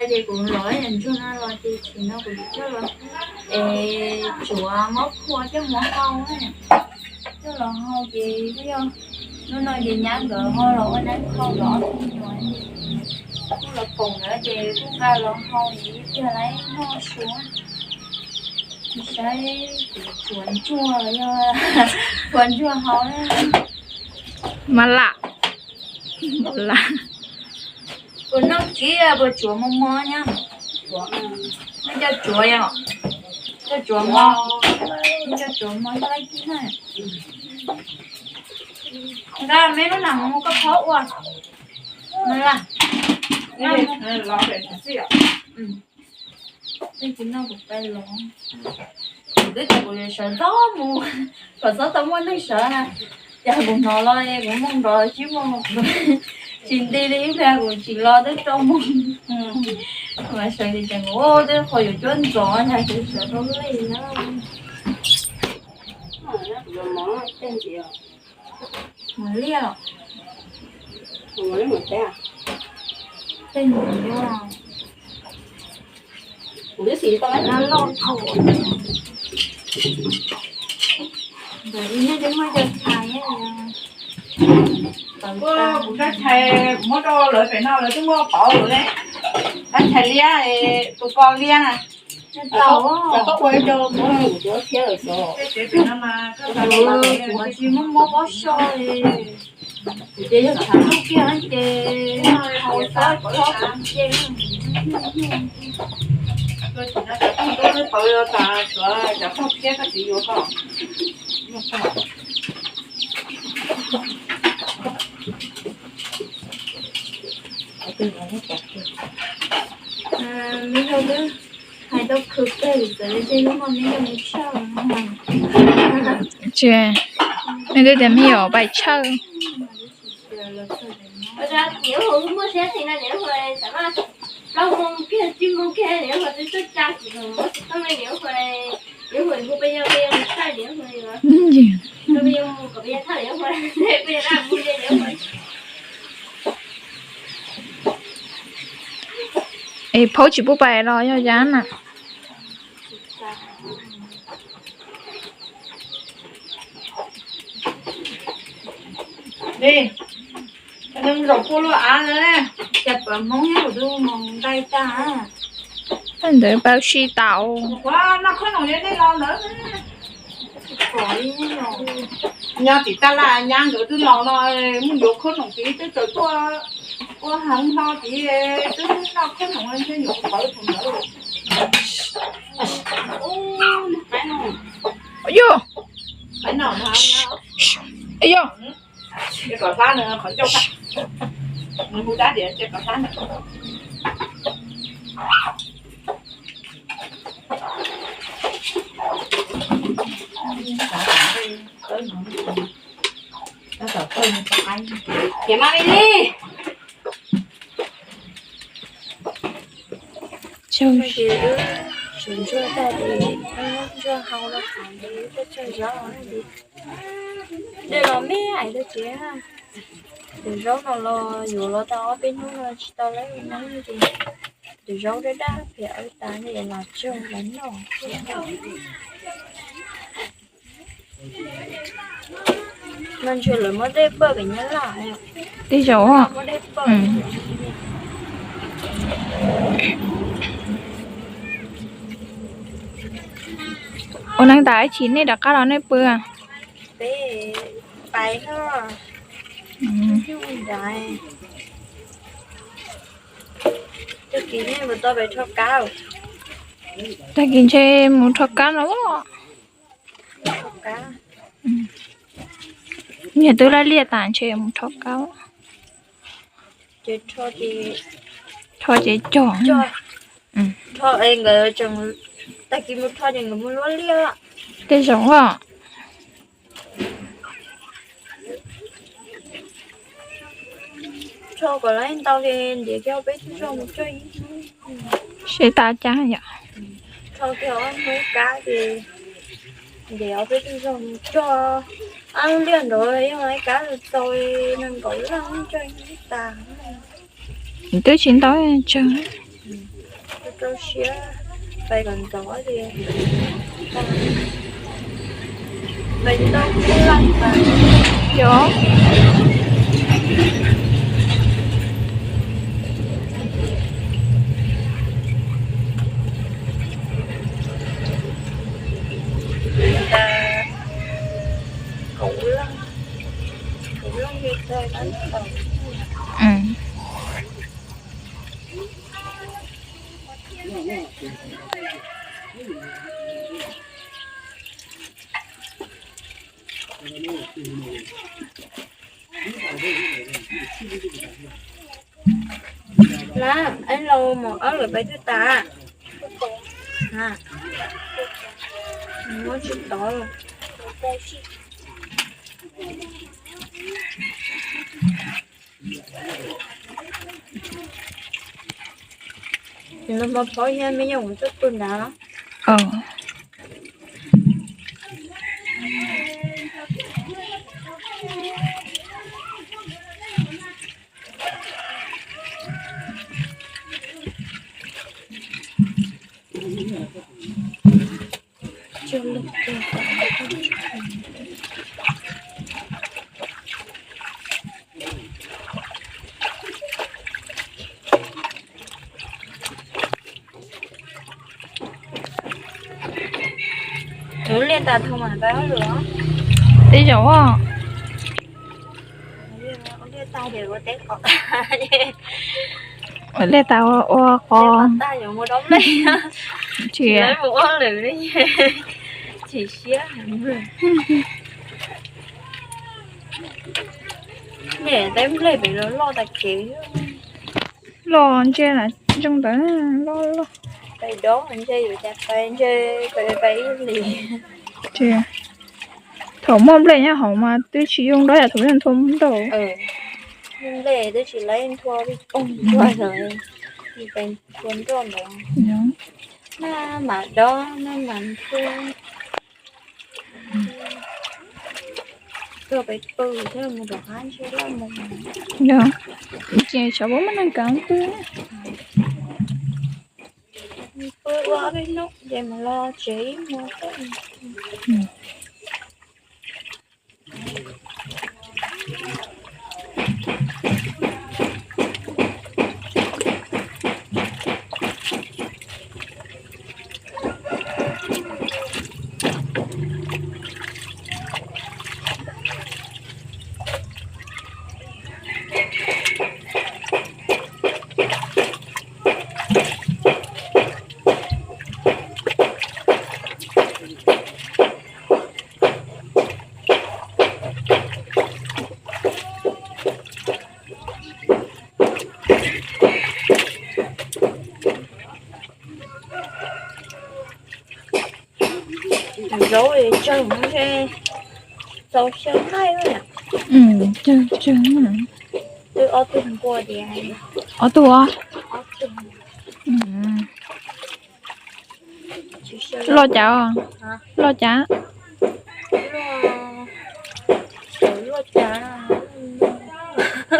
Ces kuv los ntsuag no los ces tsis no kuv coj los es tsuav mov phua coj mus hau, coj los hau ces yog hnub no ces nyab nkawd ho los ua neeb hau los ob tug me nyuam, kuj los koom nkawd ces kuj nqa los hau ces tiag lawv noj su. Saib kuv tsuav ntsuag, yog tsuav ntsuag hau. Mas lam, lam. Puas noj kiag, puas tsuav mos mos nyab? Nej coj tsuav yom? Coj tsuav mos, nej coj tsuav mos coj laib kib na. Nqa me lub nam mus koj phob ua. Mas lam. Los pem no xwb yom. Tej kuv noj kuv pais los. Kuv twb tias kuv yuav sawv ntxov mus kom txhob tau muaj neeg sawv na, cas kuv hnov los kuv mus nrov tsib moos, tsis nti li ib pliag kuv tsis los twb rau moos. Mas sawv ces kuv twb qhov yuav cuab ntxov ntag kuv sawv tau li na. Mus liaj. Tej mus liaj. Kuv twb xis tau ib loj thaum ntawd ib nyuag cov muaj cov tshais. Kuv cov tshais kuv muab rau lawv pem no lawv twb muab pauv lawm ne. Cov tshais liab, tus ko liab na. Koj ua ib co muab kuv cov thiab lawm xwb. Kuv tsis muab muab pob so li. Kuv ces yog tshav ntuj kiag ces haus txob txhob kuv ces. Cov tog tub twb pauv tas, tshuav cov tog thiab koj txiv yuav koj. Me yog twb hais tau khwv pes txawm li tej lub no me yog mus tshawj. Tsis, nej twb tias me yog pais tshawj. Es phaub tsis pub pais los yog yab na. Li, neeg zaum pua luaj av na. Cas pom Hmoob nyob kuv twb mus nqaij tag. Ntawd pab si tau. Ua noj khob noom li nej los ntawd. Nyob tim tab laj nyab nkawd twb los no, mus yuav khob noom tid twb tsaws tuaj ua heev hlo tid, twb noj khob noom ntshe yuav pawv thaum ntawd. Yog, yog. Kom hlab nws qhov ncauj, nws hu dab tias kom hlab nws. Ces mas li li. Ces wb tsuav ntsuag tag ces wb muab ntsuag hau rau qhov ntawd wb tuaj cog zaub. Dej los me ais rau ces tus zaub no los yuav los tau ob peb hnub no tsis tau lawv neb ces tus zaub daj daj phem wb tas ne los tsog los noj. No ntshe lawv muab dej pawj pem Nyab Laj. Tej zaum muab dej pawj. Ua neej tas ib chim nej rov qab los nej pw? Peb pais no. Tag kis nej puas tau pais rho kab? Tag kis ntshe mus rho kab no. Yog twb laj liaj tas ntshe mus rho kab. Rho ces cog. Rho es nkawd tseem, tag kis mus rho ces nkawd mus luaj liaj. Tej zaum os. Rho kom lawv ntau ces ntiav kiag peb tug zog mus cog ib hnub. Seb tas cas yom. Rho kiag ob hnub kab ces ntiav peb tug zog mus cog. Ab, liaj nrov yog kab txaus nees nkaum leej cog ib hnub tas. Twb tsis ntau tsawg. Rau siab pais kom ntxov li. Pais tau kub laj tas. Yog. Kaum leej, kaum leej li tau. Lab, ib los mos ob lawm pais twg tas? Muab tsis tod los. Nws hmo phaub thiab me nyuam mus tuaj pw nrad. Tus liaj tas thaum mas pais ob lwm. Twb zoo. Ua liaj tas ua qos. Tsis, mus ob lwm li. Chim siab. Niam, teb nplej pem los loj tas kev. Loj ntshe zoo ntawd, loj loj. Pais dob ntshe yuav cas pais ntshe pais ib hlis. Thaum muaj nplej nyob hauv mas twb tsis yoo dob yam thaum nthua nroj. Nplej twb tsis laib nthua li koog nroj, pais nthua nroj ntawd. Naj mam dob naj mam nthua. Tuaj pem pw thiab mus tom qab ntshe loj mus. Yog, ces xyov puas muaj neeg kam pw. Pw ua ob peb hnub ces mus los tsev ib hmo. Zaub tsawg no ntshe txaus xyaw nqaij. Tsawg tsawg. Twb ob tug npua tias. Ob tug os. Loj cas? Loj cas?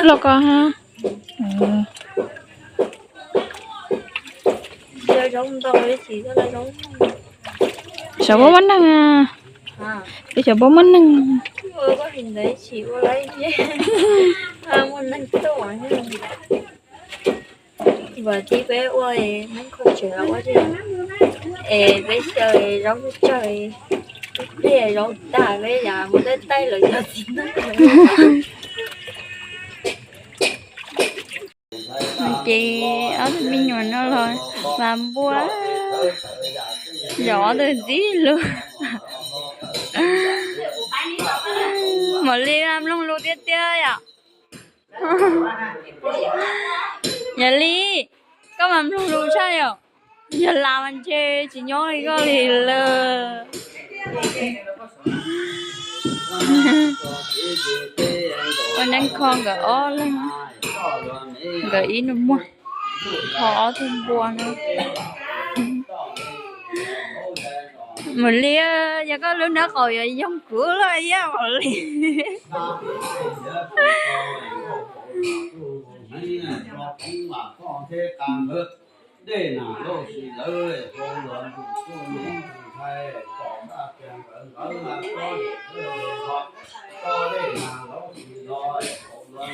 Loj ko ha. Xyov puas muaj neeg. Xyov puas muaj neeg. Vam tib peb ua neeb kho tsev los ua es peb xyaw zaub tsawg, ib pliag zaub tag peb yam mus taij taij lawv cov txiv neej. Ces ob tug me nyuam no los vas npua, yog ob tug ntxim hlub. Mam li mloog lus tiag tiag yom. Yog li, koj mas mloog lus tshaj yom. Yog las mas ntshe tsis nyob li koj li lawm. Ua neeb kho nkawd ob leeg, nkawd ib nus muag, kho ob tug npua no. Mus li, yog koj lub nraub qaum yuav yoog kuv loj ib yam li. Dej nag lauj sis lawv hau los ntuj kuj me ntxhais kom ntaj kiag nkawd nkawd mas txob dej txob dej nag lauj sis los hau los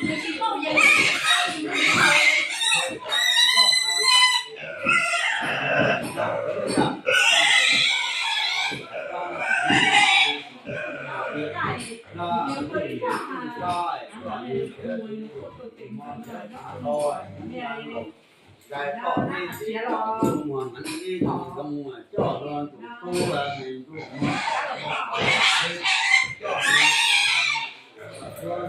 Zais toj teb tsis tau muag hneev ib tug zoo coj luag tus tub me ntuj muag coj luag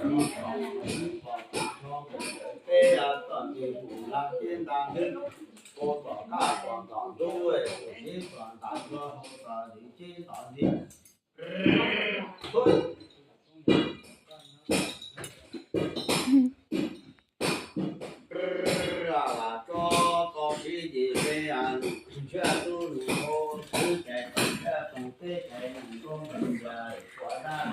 tus tub pom tag nrho pem teb txoj kev hu laj teb nta ntwb, ua tom qab tom ntom ntub tus tib tom ntam luag hau txog ntwm teb tom ntej. Las tso tau sib ces pe ntshiab tub nus hau xwb cais tau ntshiab toog teb cais nus nroo nws yas ua dab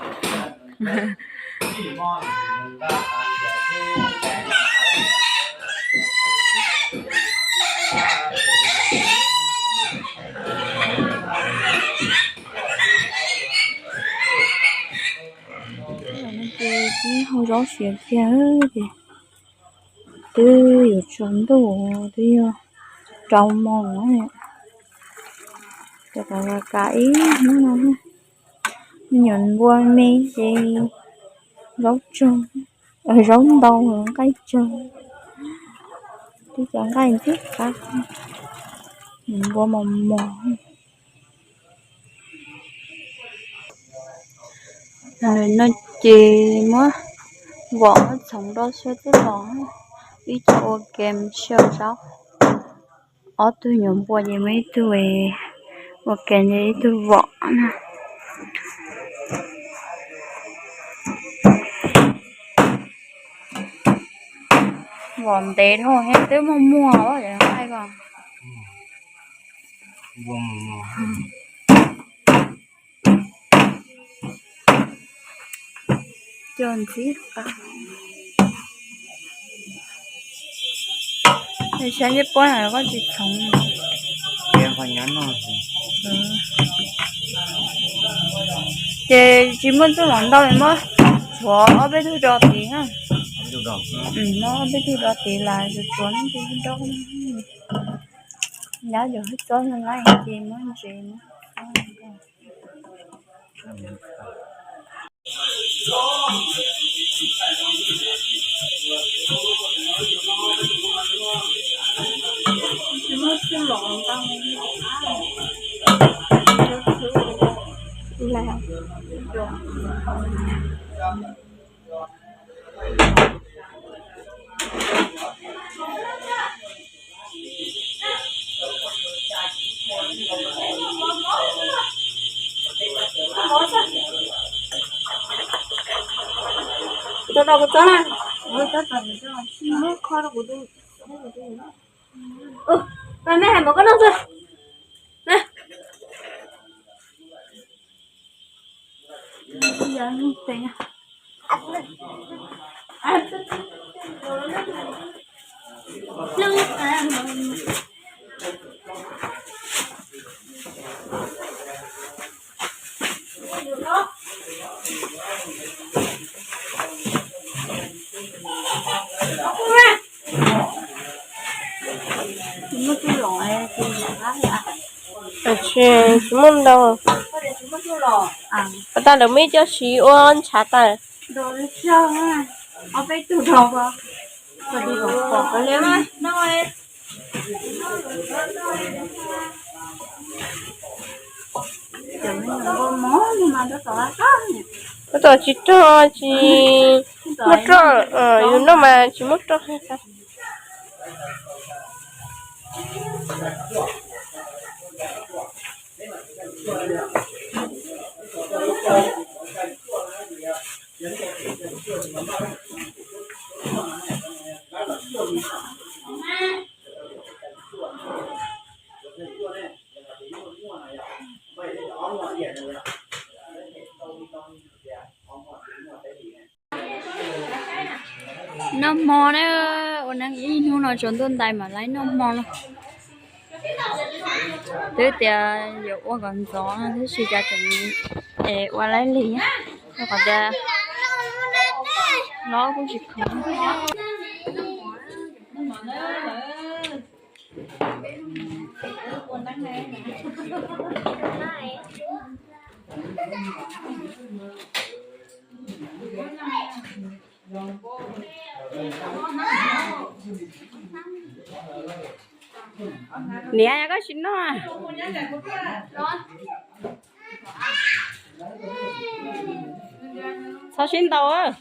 tij mob nws nqa tas yas teb. Ces twb hau zaub siav kiag ces twb yuav tsaus ntuj twb yog rau moos. Cov kav ib hnub no me nyuam npua me ces zaub tsawg, zaub ntau nqaij tsawg. Twb cov nqaij ntxim qab, nyuam npua mos mos. No ces muab vom muab txhoov rau xwb twb los, ib co ua ke xyaw zaub. Ob tug nyuam npua ces muaj ib tug ua ke ces ib tug vom na. Vom ntev dhau heev twb muag muag os, nqaij ko. Cog ntxim qab. Saib ncej puab no koj tsis txhoov. Ces tsis muaj txuj lom ntau li, muab tshuav ob peb tug do tid na. Muab ob peb tug do tid las tsuav tsuav ncej nroj. Nyab yuav hwj txob no lawm ces muab ntsev no. Kuv tau kuv txob na. Pab mej hais mov koj noj xwb. Tsis muaj ntau. Ua tas lawv muaj ib co siv ua ntshav tas. Tab tom tsis rog, tsis muaj roj, yus noj mas tsis muaj roj. Noj hmo na, ua neeb Ib hnub no tsaus ntuj ntais mam li noj hmo no. Twb tias yuav ua kom ntxov no tab sis cas tseem ua laib li, rau qhov tias hlob kuj tsis khoom. Niam, koj tsis noj? Txhob sib ntaus.